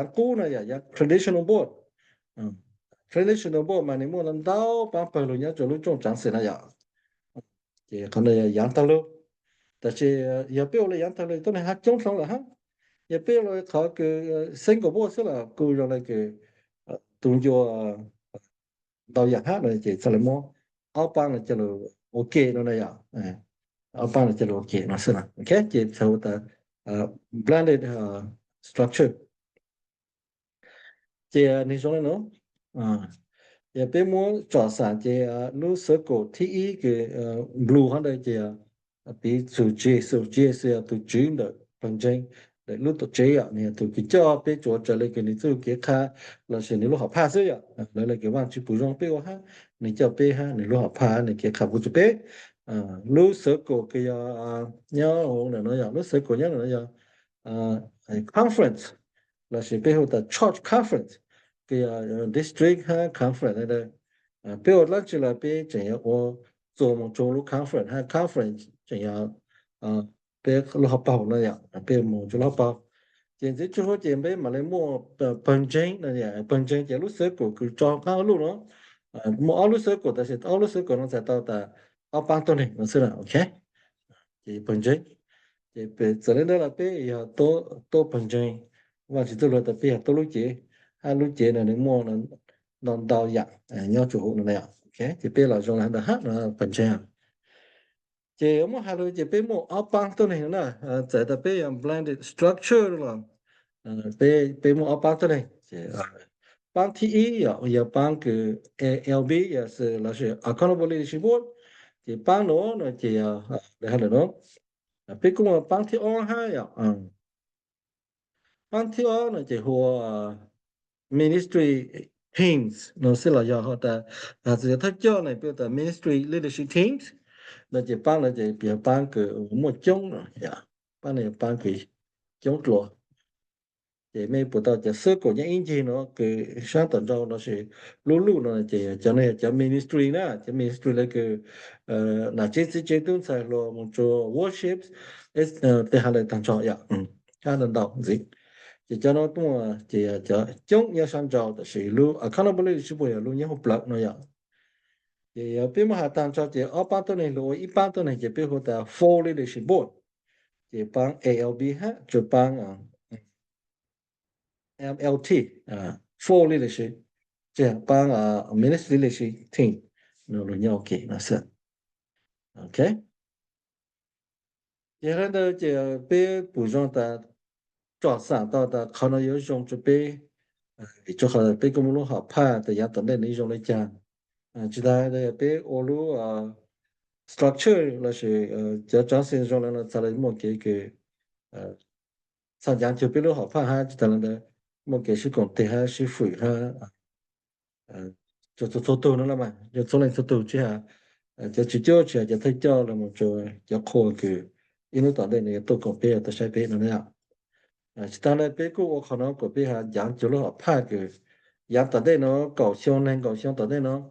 າງກູນະ ຢາງ traditional board ເອີ traditional board ມາໃນໝວດລຳເດົາ ປາງເປີດລົງຍາໂຈລຸຈົງຈັງເສນະຢາ ເຈ ເຂົາເອີ້ນຢາງຕາລຸ ແຕ່ເຊ ຢາເປໂອລະຢາງຕາລຸ ໂຕນີ້ຮັກຈົງສອງລະຮະ ຢາເປໂອລະເຂົາຄື single board ເສລະ ກູຢາງລະຄື ເອີ ຕຸງໂຍ ເອີ ເດົາຢາກຮະເນາະ ເຈ ສະລະມໍ ເອົາປາງນະຈະໂລ ໂອເຄເນາະນະຢາ ເອີ ເອົາປາງນະຈະໂລ ໂອເຄເນາະ ສະນະ ໂອເຄ ເຈ ເຊົາຕາ ເອີ blended ເອີ structure ເຈ ອັນນີ້ຊ່ວງນັ້ນເນາະ ອາ ເຈ ເປໂມ ຈອດສານ ເຈ ອາ ລູ circle ທີ່ອີ ຄື ເອີ blue ຫັ້ນເດີ ເຈ ອາ ປີສູເຈ ສູເຈ ເສືອຕູຈີນເດີ ເພິ່ນເຈງ ເດີ ລູໂຕເຈ ອາ ນີ້ ຕູກິເຈາະ ເປໂຈະຈະເລີຍ ຄືນີ້ ຊູເກຄາ ລາວຊິນີ້ ລູຫອພາ ເສືອ ອາ ລາວເລີຍ ຄືວ່າຊິປູຢອງ ເປໂອຮາ ນີ້ ເຈົ້າເປຮາ ນີ້ ລູຫອພາ ນີ້ ເກຄາ ປູຈະເປ ອາ ລູ circle ຄື ອາ ຍາໂຫງເນາະ ຍາ ລູ circle ຍາ ເນາະ ຍາ ອາ conference ລາວຊິເປໂອຕາ church conference ຄື ອາ district ຮາ conference ເດີ ອາ ເປໂອລາຊິລາເປ ຈະ ອາ ໂອ ໂຈມ ໂຈລູ conference ຮາ conference ຈະ ອາ ອາ ເປໂອລາເປົາ ນະຍາ ເປໂມໂຈລາເປົາ ເຈນຊິຈູໂຮ ເຈນເປມາເລໂມ ເປີງເຈງ ນະຍາ ເປີງເຈງ ເຈລູເຊີໂກ ຄືຈອງເອົາລູເນາະ ອາ ໂມເອົາລູເຊີໂກ ແຕ່ຊິເອົາລູເຊີໂກ ນຳໃສ່ເຕົາຕາ ເອົາປາງໂຕນີ້ ນຳເສືອ ໂອເຄ ເຈເປີງເຈງ ເຈເປ ສະເລັນເດີລາເປ ຍາໂຕ ໂຕເປີງເຈງ ວ່າຊິໂຕໂລຕາເປ ໂຕລູເຈ ຫາລູເຈ ນະ ໃນໂມນັ້ນ ນອນດາວຢາ ອາ ຍອດຈຸໂຮ ນະຍາ ໂອເຄ ເຈເປລາວຈອງລະ ດາຮະ ນະ ເປີງເຈງ ເຈເອົາມາຫາເລີຍ ເຈເປໂມເອົາປາງໂຕນີ້ນະ ເອີ ໃຈຕາເປ blended structure ລະ ເອີ ເປ ເປໂມເອົາປາງໂຕນີ້ ເຈ ເອີ ປາງທີ່ອີ ເອີ ຢາປາງຄື ເອ ແອລບີ ຢາເຊ ລະເຊ ອາຄາວເນເບິລິຕີ້ບອດ ເຈປາງໂນ ເນາະ ເຈ ເອີ ໄດ້ຫັ້ນແຫຼະເນາະ ເປັນກຸມປາງທີ່ອອກຫາ ອາ ປາງທີ່ອອກເນາະ ເຈຫົວ ministry teams ເນາະ ເສລະຢາ ເຮົາຕາ ອາ ເສລະທັກເຈົ້າໃນເປັນຕາ ministry leadership teams ເນາະ ເຈປາງ ເນາະ ເຈປຽນປາງຄືໝວດຈົງເນາະ ຢາ ປາງນີ້ປາງຄືຈົງຕົວ ເຈແມ່ນປະເຕົາຈະເຊີໂກຍາອິນຈີເນາະ ຄືຊ່າງຕອນເຈົ້າເນາະ ເຊລູລູເນາະ ເຈຈະໃນຈະ ministry ນະ ຈະ ministry ເລີຍຄື ເອີ ນາຈິດຊິເຈຕຸນໄຊໂລ ມອງໂຈ worship ເອີ ເຕຫາເລີຍຕາງຈອຍາ ອືມ ການດຳເດາຊິ ເຈຈະເນາະຕົວ ເຈຈະຈົງຍາຊ່າງເຈົ້າ ແຕ່ຊິລູ ອາຄາວເນເບິລິຕີ້ບອດ ຍາລູຍາຫົວປລັກເນາະ ຍາ Ê, pê mô hả tang cho ê, ơ păng tô nê lô, i păng tô nê ê, pê hô ta Four Leadership Board. Ê, păng A L B hả, cho păng, ơ, M L T, ơ, Four Leadership. Ê, păng, ơ, Ministry Leadership Team. Nó lô nhau kê, nó sẽ. Ok. Ê, hả, đơ, ê, pê pù dòng ta, trò sẵn tỏ ta, khó nó yô dòng cho pê, ơ, cho khó pê kô mô lô họp phạ, ta yá tỏ đen ní dòng lê chang. Ơ, ê, ta, đơ, pê ô lô, ơ, structure, lơ sư, ơ, ê, chang xin dòng lơ nó ta lê mô kê kê, ơ, Sẵn dáng chiều pê lô họp phạ ha, chỉ ta lăng đơ, mô kê sư cộng tê ha, sư phủi ha, ơ, cho, cho, cho tô nó lắm mà, cho, cho lệnh cho tô chứ ha, ơ, cho chỉ cho, chỉ cho thấy cho là một cho, cho khô cử, in nó tỏ đây này, tô cộng pê, ta sai pê nó nè. Ơ, chỉ ta lăng pê cú ô khó nó cộng pê ha, dáng chiều lô họp phạ cử, dáng tỏ đây nó, cộng xiong nên cộng xiong tỏ đây nó,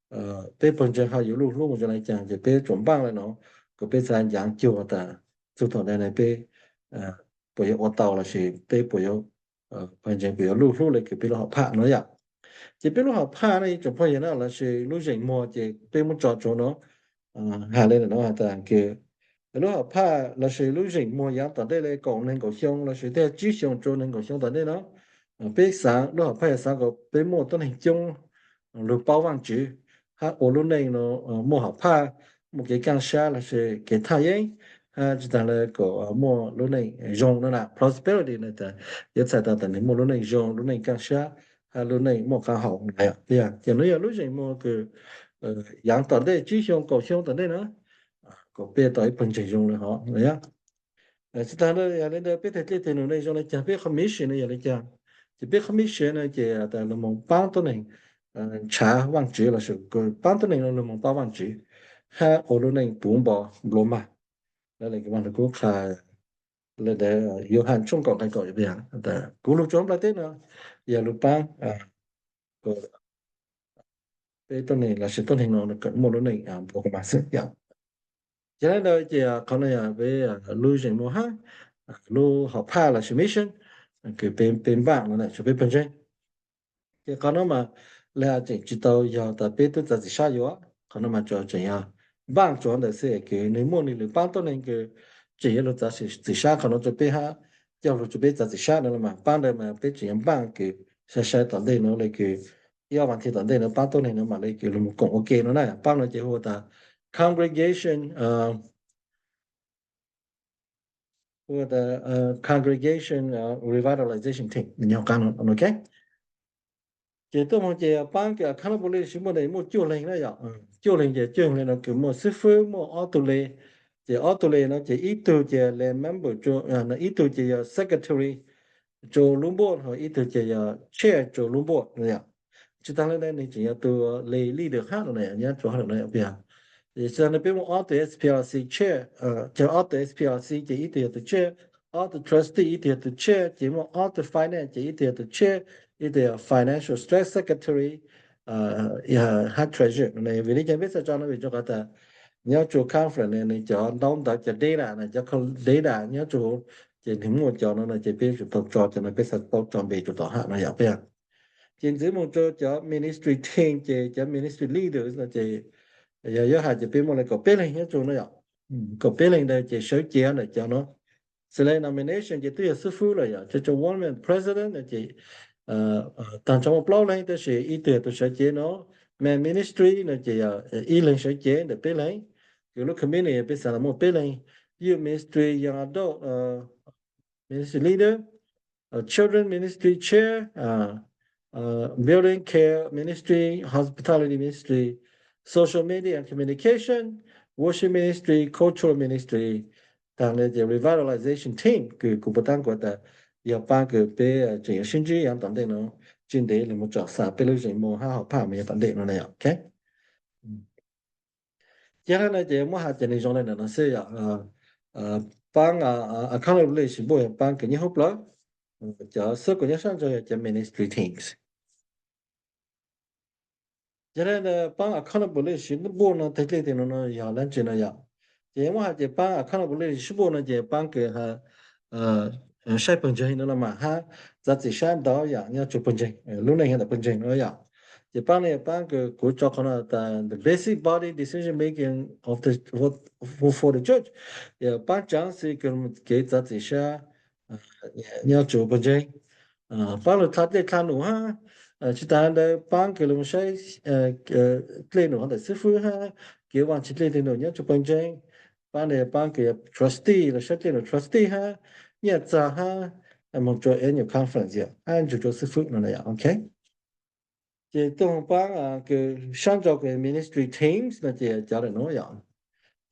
ơ, pê phần chân ha, yếu lũ, lũ một chân này chàng, chỉ pê trộm băng lại nó, cộng pê sẵn dáng chiều ta, thu thọ đây này pê, ơ, ປະໂຫຍດອອກເຕົາລະຊິ ເຕປະໂຫຍດ ເອີ ເພິ່ນຈຶ່ງປະໂຫຍດລູກ ລູກເລີຍຄືເປັນໂລຫະພະເນາະຢາ ຈະເປັນໂລຫະພະໃນຈຳພວກເນາະລະຊິ ລູກເສັງມົວຈະເປັນໝູ່ເຈາະຈົງເນາະ ເອີ ຫາເລີຍເນາະ ອາຈານຄືໂລຫະພະລະຊິ ລູກເສັງມົວຢາງຕອນເດເລກອງໜຶ່ງກອງຊອງລະຊິ ແຕ່ຈີ່ຊອງໂຈໜຶ່ງກອງຊອງຕອນເດເນາະ ເປັນສາງໂລຫະພະສາງກໍເປັນໝົດຕ້ນແຫ່ງຈົງ ຫຼືເປົາຫວັງຈື ຫາໂອລຸເນັງເນາະ ເອີ ມົວຫາພາ ມົວເກກັງຊາລະເຊເກທ່າເຢັງ ຫາຈິຕາເລີກໍ ເອີ ມົວລຸເນັງຢອງນັ້ນນະ prosperity ນະຕາ ຍະສາຍຕາຕານີ້ມົວລຸເນັງຢອງ ລຸເນັງກັງຊາ ຫາລຸເນັງມົວກາເຮົານະ ເປັນຫຍັງ ຈະນຸຍາລຸເສັງມົວຄື ເອີ ຢາງຕອນເດ ຈີ່ຊອງ ເກົ້າຊອງຕອນເດນະ ກໍເປຕໍ່ອີ່ເພິ່ນຈະຢອງເລີຍເນາະ ນະ ເອີ ສະຖານະ ຍາເລນເດີ ເປັນເທດເລເທໂນເນຊອນ ຈະເປັນຄອມມິດເຊນ ຍາເລຈາ ຈະເປັນຄອມມິດເຊນ ຈະ ແຕ່ລະມົງປາງໂຕເນັງ ເອີ ຊາຫວັງຈືລະສຸ ກໍປາງໂຕເນັງລະມົງປາງຫວັງຈື ຫາໂອລຸເນັງປຸງບໍບລົມມາ ລະເລກະວັນໂກຄາ ລະເດໂຍຮັນຊົງກອງໄກກໍຍາເບຍ ແຕ່ກູລຸຈົມລະເຕນະ ຍາລຸປາງ ອາ ກໍ ເປັນຕົ້ນນີ້ລະຊິຕົ້ນແຫ່ງນອນກໍໝົດແລ້ວນີ້ ອາ ບໍ່ມາເສຍ ຈະໄດ້ໂດຍທີ່ເຂົານີ້ເປັນ ອາ losing ໂມຫະ lose ຫາພາລະຊິມິດເຊນ ຄືເປັນ ເປັນບາງນັ້ນແຫຼະ ຊິເປັນເພິ່ນເຊ ທີ່ເຂົານຳມາ ແລະ ອາດຈະຈິຕາວຍາວຕາເປຕຸຈາຕິຊາຢູ່ ເຂົານຳມາຈອຈະຍາ ບາງຈອນໄດ້ເສຍຄືໃນໝູ່ນີ້ ຫຼື ບາງຕົວໜຶ່ງຄືຈະຍາລຸຈາຕິຊາ ເຂົານຳຈະໄປຫາ ເຈົ້າລຸຈະໄປຈາຕິຊານັ້ນລະມາ ບາງໄດ້ມາເປັນຈະຍາບາງຄື ໃຊ້ ໃຊ້ຕອນເດເນາະ ເລີຍຄື ຍາວວັນທີຕອນເດເນາະ ບາງຕົວໜຶ່ງນຳມາເລີຍຄື ລົມກົງໂອເຄເນາະນະ ບາງນັ້ນຈະຮູ້ວ່າ congregation ເອີ With the, uh, congregation, uh, revitalization team ຍອງກັນ ໂອເຄ ເຈໂຕມອງເຈປາງເກອາຄານະບຸລີຊິໂມເດໂມຈູເລັງນະຢາ ເອີ ຈູເລັງເຈຈູເລັງນະຄືໂມຊິຟືໂມອອໂຕເລ ເຈອອໂຕເລນະ ເຈອີຕູເຈແລນເມັມເບີໂຈ ເອີ ນະ ອີຕູເຈເຊັກເຄເທີຣີ ໂຈລຸງໂບດ ເຮົາອີເຕີເຈຍາແຊໂຈລຸງໂບດເນຍ ຈະຕັ້ງແລ້ວໃນນີ້ຈະຍາໂຕເລລີເດີຮາໂນເນຍ ຍາໂຈຮາໂນເນຍ ອາເປຍ ຈະຕັ້ງເປັນອອໂຕເອສພີອາຊີແຊ ເອີ ຈະອອໂຕເອສພີອາຊີ ຈະອີເຕີຍາໂຕແຊ ອອໂຕທຣັສຕີ ອີເຕີຍາໂຕແຊ ຈະມາອອໂຕໄຟແນນ ຈະອີເຕີຍາໂຕແຊ ອີເຕີຍາໄຟແນນຊຽວສະເຕຣດ ເຊັກເຄເທີຣີ ເອີ ຍາຮາທຣະເຊີເນຍ ວິລິຈະເວສຈານະວິຈະກະຕາ ຍາໂຈຄອນເຟີເຣນເນຍ ຈະດອນດາຈະເດດານະ ຈະເດດາ ຍາໂຈ ເຈນເຫັນໝົດຈອນະ ເຈເປຈຸໂຕຈອຈະນະ ເປສະໂຕຈອນເບຈຸໂຕຫານະ ຍາເປຍ ເຈນຊິມົງໂຈຈະມິນິສຕຣີທີມ ເຈຈະມິນິສຕຣີລີເດີສນະ ເຈ ຍາ ຍາຫາຈະເປໝົດເລີຍ ກໍເປເລັງຍາໂຈນະ ຍາ ອືມ ກໍເປເລັງໄດ້ ເຈເຊີເຈນະ ຈາເນາະ ສະເລນອມິເນຊັນ ເຈຕຸຍາຊຸຟູລະ ຍາ ຈະຈະວອນແມນພຣະຊິເດັນ ເຈ ເອີ ເອີ ຕາມຈະມາເປົ່າເລັງ ເຕເຊ ອີເຕີໂຕເຊີເຈເນາະ ແມນມິນິສຕຣີນະ ເຈ ເອີ ອີເລັງເຊີເຈນ ເດເປເລັງ Youth Committee ເປັນສາລະໂມເປເລັງ Youth Ministry Young Adult ເອີ Ministry Leader ເອີ Children Ministry Chair ເອີ ເອີ Building Care Ministry Hospitality Ministry Social Media and Communication Worship Ministry Cultural Ministry ທາງເນຈະ Revitalization Team ຄືກູປະຕັງກວດຕາ ຍາປາງເກີດເປ ຈະຍາຊິນຈີ ຍາມຕອນເດັກເນາະ ຈິນເດ ຫຼື ໂມຈອກສາ ເປເລີ ຊິໂມ ຫ້າ ຫ້າ ພາ ມາຍາຕອນເດັກເນາະ ນະ ໂອເຄ Tiene, tiene, mo ha tiene jong le na se ya, a, a, pang, a, a, accountability bo ya pang ke ni hop la, ja, se ko ni san ja ya ministry things. Tiene, pang accountability bo na te te te no, no, ya, lan tiene ya. Tiene, mo ha tiene pang accountability bo na tiene pang ke ha, a, a, sai pang ja no la ma ha, za ti san da ya, nya chu pang ja, lu na ya da pang ja no ya. Te pang ne pang ke ku chok khana ta the basic body decision making of the for, for the church. Ya pang chang si ke ke za zi sha nya chu pang jeng. Pang le tha te tha nu ha. Chi ta de pang ke lu shai tle nu ha de si fu ha. Ke wang chi tle te nu nya chu pang jeng. Pang ne pang ke trustee le shai tle nu trustee ha. Nya za ha. Mong chu annual conference ya. An chu chu si fu no ya. Okay. 这东方啊，个上周个 ministry teams 那这家人喏呀，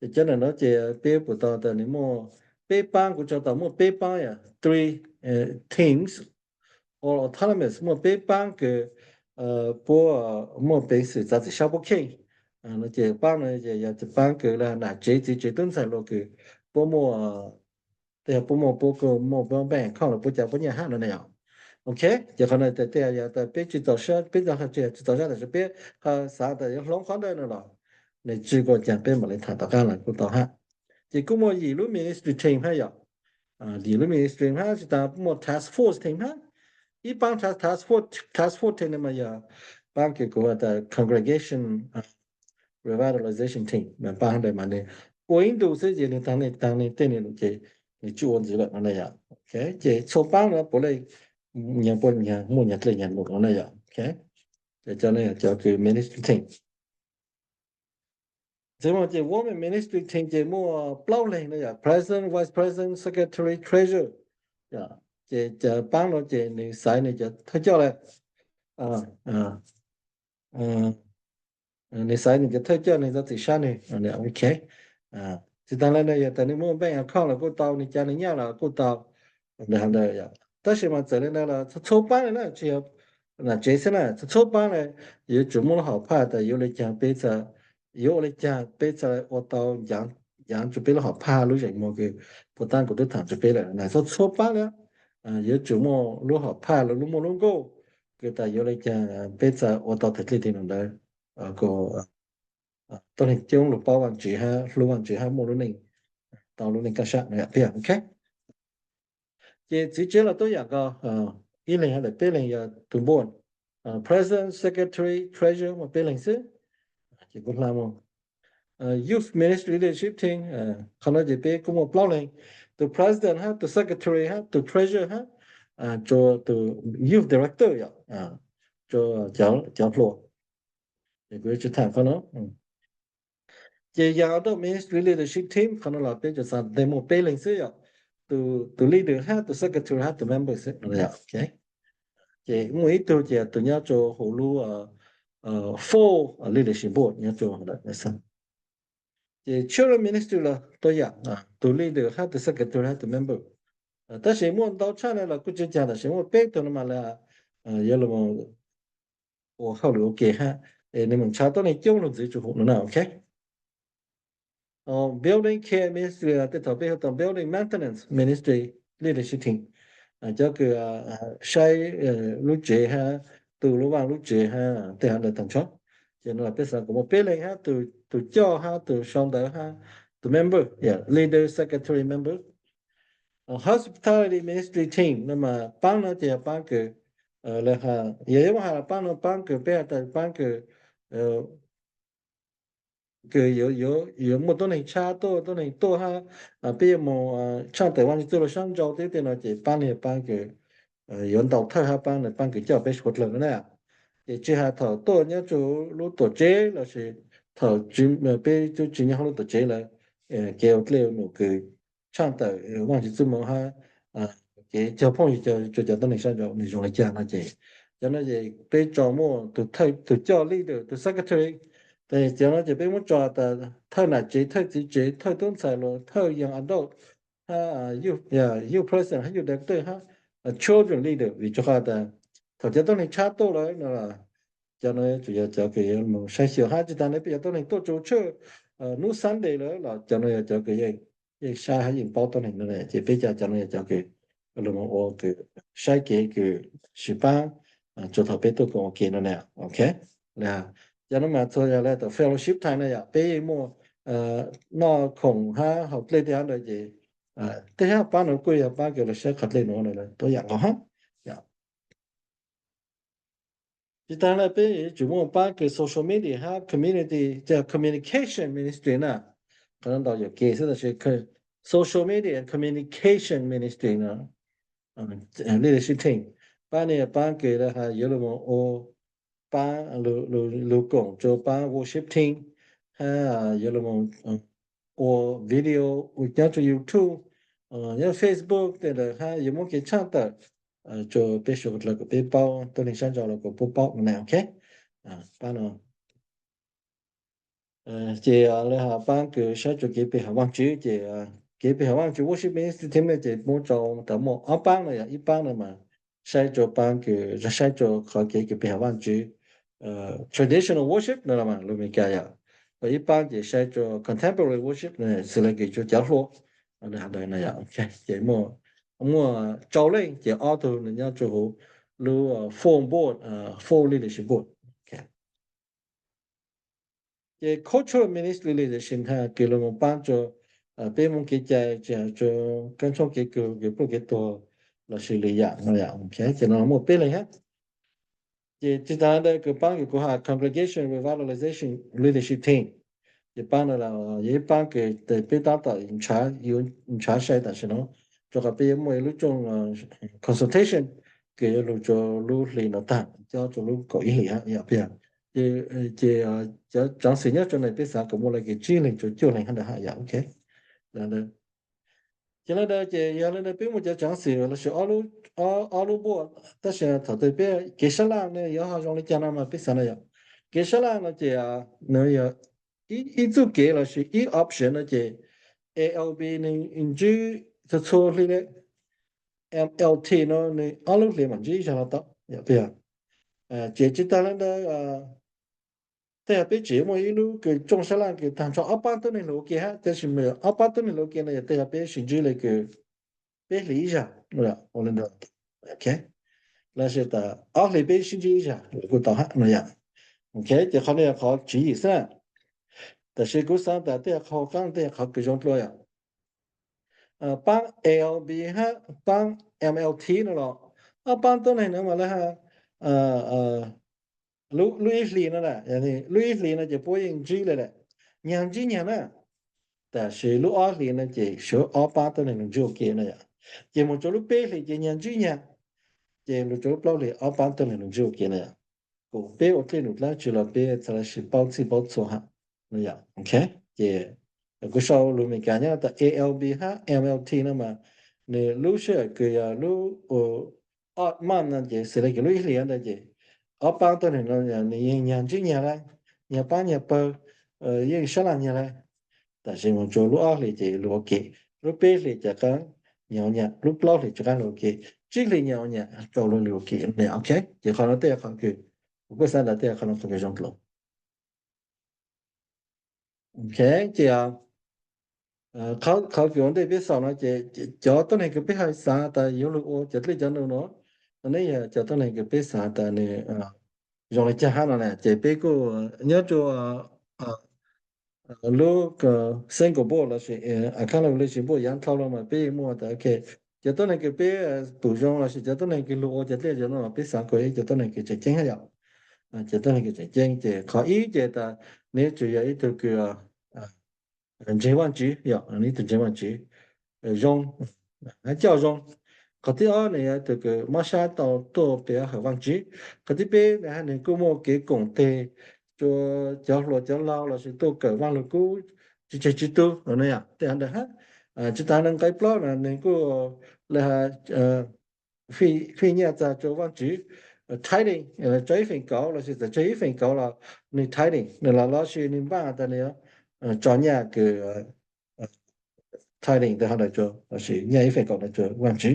这家人喏，这别不到的你莫别帮，古早到莫别帮呀，three 呃 teams or autonomous 莫别帮个呃，不莫别是咋子小不开，啊，那这帮呢，这也这帮个了，那这这这顿才落个，不莫 แต่ผู้หมวดผู้ก็หมวดแบ่งของเราผู้จัดผู้เนี่ยห้านั่นเอง โอเค เดี๋ยวเขาในแต่แต่อย่าแต่เป็นจิตต่อเชื่อเป็นต่อเชื่อจิตต่อเชื่อแต่จะเป็นภาษาแต่ยังหลงเขาได้นั่นหรอ ในจีก็จะเป็นมาเลยถามต่อการหลังกูต่อฮะ จีกูหมวดหยีรู้ ministry team ให้หรอ อ่า หยีรู้ ministry ให้สิตาหมวด task force team ให้ อีปัง task task force task force team เนี่ยมาอย่าปังเกี่ยวกับว่าแต่ congregation อ่า revitalization team มันปังได้มาเนี่ย โกอินดูเสียเจนี่ทางนี้ทางนี้เต้นนี่ลูกเจนี่จวนสิละนั่นน่ะยา โอเค เจโซปังแล้วปอเลยยังปนยังมุ่นยังเตยยังหมดนั่นน่ะยา โอเค เจเจ้าเนี่ยเจ้าคือ ministry team เจมอเจ woman ministry team เจมัวเปล่าเลยนะยา president vice president secretary treasurer ยา เจจะปังเนาะเจนี่สายนี่จะเท่าเจ้าเลย อ่า อ่า เอ่อ เอ่อ ในสายนี่จะเท่าเจ้าในตัดสินชาตินี่ อันเนี้ย โอเค อ่า สิตังแล้วเนี่ย แต่ในเมื่อแบ่งเอาเข้าแล้วก็เตาในจานในย่างแล้วก็เตา นะครับ ได้ อย่าง 但是嘛，这里呢，啦，抽抽班了呢，只要，那这些呢，抽抽班了，有注目了好怕的，有来讲杯子，有来讲杯子，我到养，养出杯了好怕，路上么个，不但过头谈出杯了，那说抽班了，啊，有注目了好怕了，路么路过，给他有来讲杯子，我到特地听懂的，呃，个，呃，当然，这种路包完之后，路完之后，没路呢，到路呢干啥，那样，OK。 เຈ ເຈ ເຈ ລະຕົວຢ່າງກໍ ເອີ ອີ່ເຫຼັງຫັ້ນແຫຼະ ເປ້ເຫຼັງຢ່າ ທຸນໂບນ ເອີ President Secretary Treasurer ມາເປ້ເຫຼັງຊື່ ເຈ ກຸນລາໂມ ເອີ Youth Ministry Leadership Team ເອີ ຄະນະເຈເປ້ກຸໂມເປົ່າເຫຼັງ ຕົວ President ຮະ ຕົວ Secretary ຮະ ຕົວ Treasurer ຮະ ເອີ ຕົວ ຕົວ Youth Director ຢາ ເອີ ຕົວ ເຈົ້າ ເຈົ້າໂພ ເຈ ກຸຈະຖາມເຂົາເນາະ ເຈ ຢາກເອົາຕົວ Ministry Leadership Team ຂອງເຮົາເປັນຈະສານໄດ້ໝູ່ເປັນເລີຍຊື່ ຕົວ ຕົວ leader ຫາຕົວ secretary ຫາຕົວ member ຊື່ ໂອເຄ ເຈ ໝູ່ອີກຕົວ ເຈ ຕົວຍາໂຈໂຫລູ ເອີ ເອີ four leadership board ຍາໂຈ ເຈ children ministry ລະ ຕົວຢ່າງ ອາ ຕົວ leader ຫາຕົວ secretary ຫາຕົວ member ເອີ ແຕ່ຊິມ່ວນເຕົາຊານລະ ກູຈະຈານລະຊິມ່ວນເປັນຕົວນັ້ນມາລະ ເອີ ຍາລະ ໂອ ເຂົ້າຫຼືໂອເຄຮະ ເອ ໃນເມືອງຊາວຕອນນີ້ຈົງລົງຊິຈຸຫຸນນະ ໂອເຄ ເອີ building care ministry ແຕ່ເທົ່າໄປເຮົາຕ້ອງ building maintenance ministry leadership team ອາ ເຈົ້າຄື ອາ ໃຊ້ ເອີ ລູກເຈຮະ ຕູ້ລະຫວ່າງລູກເຈຮະ ແຕ່ຫາໄດ້ທັງຊອກ ເຊັ່ນວ່າເປັນສັງຄົມເປັນເລີຍຮະ ຕູ້ ຕູ້ເຈົ້າຮະ ຕູ້ຊ່ອງໃດຮະ ຕູ້ member ຢາ leader secretary member ເອີ hospitality ministry team ນຳມາປັງນະ ເຈປັງຄື ເອີ ແລ້ວຫາ ຢາ ຢາມາຫາປັງນະ ປັງຄືເປັນແຕ່ປັງຄື ເອີ ເກີດຢູ່ ຢູ່ ຢູ່ໝົດຕົວນີ້ຊາໂຕ ຕົວນີ້ໂຕຮະ ອາ ເປັນໝໍ ອາ ຊ່າງແຕ່ວ່າຢູ່ຕົວລະຊ່າງເຈົ້າເຕເຕເນາະ ເຈປັງນີ້ປັງຄື ເອີ ຢອນເຕົາເທີຮະ ປັງນີ້ປັງຄືເຈົ້າໄປຊົດເລີຍນະ ເຈ ເຈຫາເຖົ້າໂຕຍາຈູ ຮູ້ຕົວເຈ ລະຊິເຖົ້າຈິ ເອີ ເປັນຈຸຈິຍາຮູ້ຕົວເຈລະ ເອີ ເກວເກວໜູຄື ช่างแต่เออว่างที่ซึ่งมองหาอ่าเก๋เจ้าพ่ออยู่เจ้าเจ้าเจ้าตั้งในชาติเจ้าในจงเลยจ้านะเจเจ้านะเจไปจอมโม่ตัวไทยตัวเจ้าลีเดอร์ตัวเซกเรทารีแต่เจ้านะเจไปมุ่งจอแต่เท่าหน้าเจเท่าจีเจเท่าต้นสายโลเท่ายังอันดอลฮะอ่ายูอ่ายูเพรสเซนต์ฮะยูดีเรคเตอร์ฮะอ่าชิลเดรนลีเดอร์วิจารณ์แต่ถ้าเจ้าตั้งในชาติโตเลยนะเจ้านะเจ้าเจ้าเกยมันใช้เสียห้าจิตตาในปีเจ้าตั้งในโตโจเชอร์เอ่อนูซันเดย์เลยล่ะเจ้านะเจ้าเกย เອກຊາໃຫ້ຍິງເປົ້າຕອນນີ້ນັ້ນແຫຼະ ເຈເປຈາຈັນເຈົ້າຄືລົມໂອຄືໃຊ້ເກຄືຊິປາງຈົນເທົ່າເປໂຕກໍໂອເຄນັ້ນແຫຼະ ໂອເຄ ແລ້ວຈາກນັ້ນມາໂທຍາແລ້ວຕໍ່ເຟໂລຊິບໄທນະຍະ ເປໂມເອີນອກຂອງຫາເຮົາເລດຍານເດເຈເອີແຕ່ຫາປານອກກຸຍຫາປານເກີດລະເຊຄັດເລໂນນັ້ນແຫຼະ ຕົວຢ່າງຂອງເຮົາຍາ Ci ta nai pin, ci mô pang kơ social media ha community, ca communication ministry na. Kơ năn đọc djă kê, sĭ ta sĭ kơ social media and communication ministry na. Ơ, leadership team. Pang nai pang kơ la ha, yua lu mô ô pang lu, lu, lu kông, co pang worship team. Ha, yua lu mô, ơ, ô video, u nhớ co YouTube, ơ, nhớ Facebook, tê đa ha, yua mô kê chang tơ. Ơ, co pê sô kơ la kơ pê pao, tô ninh sang jao la kơ pô pao, nè, ok? Ơ, pang nô. Ơ, ce, ơ, lơ ha pang kơ sai co kê pê ha wang chư, ce, ơ, kê pê ha wang chư worship ministry team nê, ce mô co ta mô, ơ, pang nô ya, i pang nô ma. Sai co pang kơ, sai co khua kê kơ pê ha wang chư, ơ, traditional worship nô la ma, lu mi ka ya. Ơ, i pang ce sai co contemporary worship nê, sĭ la kơ co ca hluo. Ơ, nê ha đa nô ya, ok. Ce mô, mô, ơ, co lêng, ce ơ tô nê ya co hu, lu, ơ, full board, ơ, full leadership board. Ok. Ce cultural ministry leadership ha, kơ lu mô pang co, ơ, pê mô kê ca, ce co, kăn chông kê kơ, kơ pô kê tô, la sĭ li ya, nô ya, ok, ce nô mô pê lêng ha. Ce, ci ta đa kơ pang kơ kô ha congregation revitalization leadership team. Ce pang nô la, ơ, ye pang kơ tê pê ta ta in charge, you in charge sai ta sĭ nô. Co kơ pê mô lu chông, ơ, consultation, kơ lu co lu hli nô ta, co co lu kô i hli ha, ya pia. Ye, ơ, ye, ơ, ye, chang sĭ nhá, co nai pê sa kơ mô lai kơ chi lêng, co chiu lêng ha đa ha, ya, ok. Đa đa. Ye la đa, ye, ya la đa, pê mô ye chang sĭ, la sĭ, ơ lu, ơ, ơ lu bô, ta sĭ, thao tê pê, kê sa lang nê, ya ha, yong lê cha na ma, pê sa na ya. Kê sa lang nô, ye, a, nô, ya, i, i chu kê la sĭ, i option nô, ye, A L B nê, in ju, ta chu hli nê, M L T nô, nê, ơ lu hli ma, ju, ya la ta, ya, pia. Ơ, ye, ci ta la đa, ơ, แต่ pê ເຈ ມາ ອີ ລູ ຄື ຈົ່ງ ສະຫຼານ ຄື ທ່ານ ຊອກ ເອົາ ປານ ໂຕ ນີ້ ໂລ ໂອເຄ ຮະ ແຕ່ ຊິ ເມື່ອ ເອົາ ປານ ໂຕ ນີ້ ໂລ ໂອເຄ ນະ ແຕ່ ເຮົາ ເປັນ ຊິ ຈື່ ເລີຍ ຄື ເປັນ ຫຼີ ອີ ຈາ ໂອ ໂອເລນ ໂອເຄ ລະ ເຊ ຕາ ເອົາ ເລີຍ ເປັນ ຊິ ຈື່ ອີ ຈາ ກູ ຕອ ຮະ ນະ ຍາ ໂອເຄ ເຈົ້າ ເຂົາ ນີ້ ຂໍ ຈີ ສະ ແຕ່ ຊິ ກູ ສາ ຕາ ແຕ່ ເຂົາ ກັງ ແຕ່ ເຂົາ ຄື ຈົ່ງ ໂຕ ຍາ ເອີ ປານ ເອລບີ ຮະ ປານ ເອັມແອລທີ ນະ ເນາະ ເອົາ ປານ ໂຕ ນີ້ ນະ ມາ ລະ ຮະ ເອີ ເອີ ລຸ ລຸ ອີ ຫຼີ ນະ ລະ ຍາ ນີ້ ລຸ ອີ ຫຼີ ນະ ຈະ ໂປ ຍັງ ຈີ ເລີຍ ແຫຼະ ຍາງ ຈີ ຍາ ນະ ແຕ່ ຊິ ລຸ ອໍ ຫຼີ ນະ ຈະ ຊິ ອໍ ປານ ໂຕ ນີ້ ນະ ໂອເຄ ນະ ຍາ ຈະ ໂມ ໂຈ ລຸ ເປ ຫຼີ ຈະ ຍາງ ຈີ ຍາ ຈະ ລຸ ໂຈ ເປົ່າ ເລີຍ ອໍ ປານ ໂຕ ນີ້ ນະ ໂອເຄ ນະ ຍາ ໂກ ເປ ໂອ ເຄ ນຸ ລະ ຈິ ລະ ເປ ຊະ ລະ ຊິ ເປົາ ຊິ ເປົາ ໂຊ ຮະ ນະ ຍາ ໂອເຄ ຈະ ແລ້ວ ກູ ຊາວ ລຸ ເມກາ ຍາ ແຕ່ ເອແອລບີ ຮະ ເອັມແອລທີ ນະ ມາ ນະ ລຸ ເຊ ກະ ຍາ ລຸ ໂອ ອອດມານ ນະ ເຈ ເສຍ ລະ ກະ ລຸ ອີ ເລີຍ ນະ ເຈ ອອກ ປານ ໂຕ ນີ້ ນະ ຍາ ນີ້ ຍາງ ຍາງ ຈິ ຍາ ລະ ຍາ ປານ ຍາ ເປີ ເອີ ຍາ ສະ ລະ ຍາ ລະ ແຕ່ ຊິ ໂມ ໂຈ ລຸ ອອ ເລີຍ ເຈ ລຸ ໂອເຄ ລຸ ເປ ເລີຍ ຈະ ກະ ຍາວ ຍາ ລຸ ເປົ່າ ເລີຍ ຈະ ກະ ລຸ ໂອເຄ ຈິ ເລີຍ ຍາວ ຍາ ໂຈ ລຸ ເລີຍ ໂອເຄ ນະ ໂອເຄ ເຈ ຂໍ ນະ ເຕ ຂໍ ຄື ກູ ສາ ນະ ເຕ ຂໍ ນະ ຂໍ ຄື ຈອງ ໂຕ ໂອເຄ ເຈ ເອີ ເຂົາ ເຂົາ ເຂົາ ເປັນ ເປັນ ສອນ ເນາະ ເຈ ເຈ ເຈົ້າ ໂຕ ນີ້ ຄື ເປັນ ຫາຍ ສາ ຕາ ໂຍ ລູ ໂອ ເຈ ເລີຍ ຈະ ໂນ ເນາະ ອັນ ນີ້ ເຈົ້າ ໂຕ ນີ້ ຄື ເປັນ ສາ ຕາ ນີ້ ເອີ ຢອງ ເລີຍ ຈະ ຫາ ນະ ເນາະ ເຈ ເປັນ ກູ ຍາ ໂຈ ເອີ ເອີ ເອີ ລູ ເອີ ເຊັງ ໂກ ໂບ ລະ ຊິ ເອີ ອາຄາ ລະ ເລີຍ ຊິ ໂບ ຍານ ເທົ່າ ລະ ມາ ເປັນ ມົວ ຕາ ໂອເຄ ເຈົ້າ ໂຕ ນີ້ ຄື ເປັນ ເອີ ປູ ຢອງ ລະ ຊິ ເຈົ້າ ໂຕ ນີ້ ຄື ລູ ໂອ ເຈ ເລີຍ ຈະ ໂນ ເນາະ ເປັນ ສາ ໂກ ເອີ ເຈົ້າ ໂຕ ນີ້ ຄື ຈະ ເຈັງ ຫາ ຢາ ເອີ ເຈົ້າ ໂຕ ນີ້ ຄື ຈະ ເຈັງ ເຈ ຂໍ ອີ ເຈ ຕາ ນີ້ ຈຸ ຢາ ອີ ໂຕ ຄື ເອີ ເອີ ເຈ ຫວັງ ຈີ ຢາ ອັນນີ້ ໂຕ ເຈ ຫວັງ ຈີ ເອີ ຢອງ ເຈົ້າ ຢອງ ຂໍ້ທີ ອໍ ນີ້ ໂຕ ຄື ມາ ຊາ ໂຕ ໂຕ ເປ ຫາ ຫວັງ ຈີ ຂໍ້ທີ ເປ ນະ ໜຶ່ງ ກູ ໂມ ເກ ກົງ ເຕ ໂຈ ເຈົ້າ ໂລ ເຈົ້າ ລາວ ລະ ຊິ ໂຕ ເກີ ຫວັງ ລູ ກູ ຈິ ເຈ ຈິ ຕູ ອັນ ນີ້ ເຕ ອັນ ດ ຫາ ເອີ ຈິ ຕາ ໜຶ່ງ ໄກ ປ ລອ ນະ ໜຶ່ງ ກູ ລະ ຫາ ເອີ ຟີ ຟີ ຍາ ຈາ ໂຈ ຫວັງ ຈີ ເອີ ໄທ ນີ້ ເອີ ເຈົ້າ ອີ ເຟັງ ເກົາ ລະ ຊິ ເຈົ້າ ເຈົ້າ ອີ ເຟັງ ເກົາ ລະ ນີ້ ໄທ ນີ້ ນະ ລະ ລະ ຊິ ນີ້ ບ້າ ຕາ ນີ້ ເອີ ເຈົ້າ ຍາ ຄື ເອີ ເອີ ໄທ ນີ້ ແຕ່ ຫາ ດ ໂຈ ລະ ຊິ ຍາ ອີ ເຟັງ ເກົາ ນະ ໂຈ ຫວັງ ຈີ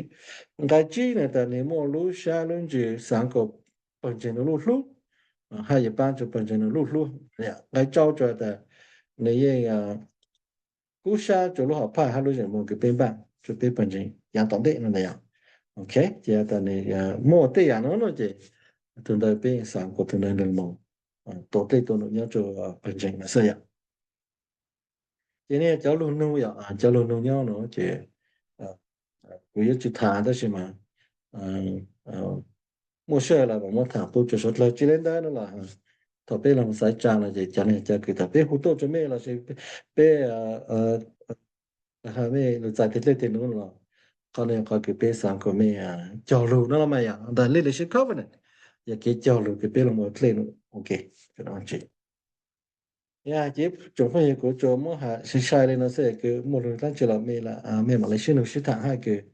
ໄກ ຈີ ນະ ຕາ ນີ້ ໂມ ລູ ຊາ ລຸນ ຈີ ສາງ ໂກ ເປິງ ເຈ ນະ ລູ ລູ ເອີ ຫາ ຍາ ປານ ໂຈ ເປິງ ເຈ ນະ ລູ ລູ ເນຍ ໄກ ເຈົ້າ ໂຈ ຕາ ນີ້ ເອີ Kusha cho lu ha pa ha lu jeng mo ke pemba cho pe panjing yang tong de no ya. Okay, je ta ni mo te ya no no je. Tu ndai pe sang ko tu ndai mo. To te to no ya cho panjing na sa ya. Je ni cho lu nu ya, cho lu nu ya no je. Ku ya chu tha ta shi ma. 没事了吧，我谈不就说了，既然来了啦，特别人在讲了，就讲了，就给他别互动就没了，是别别呃呃，然后没有在这这点弄了，可能可给别三个没啊，交流那了没呀，但 relationship covenant 也给交流给别人我这种，OK，就那样子。 Ya, je, cuma ya, ko cuma ha, si sai le no se ke mo lo tan che la me la, a, me ma le shi no shi ta ha ke,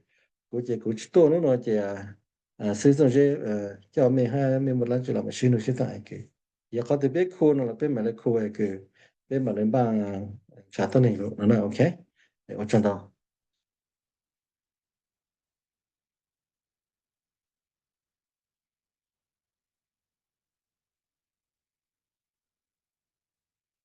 ko je ko chi to no no je a, a, se so je, a, cho me ha, me mo lan che la ma shi no shi ta ha ke. Ya ko te pe ko no la pe ma le ko e ke, pe ma le ba, a, cha to ni lo, no no, okay. E, o chan da.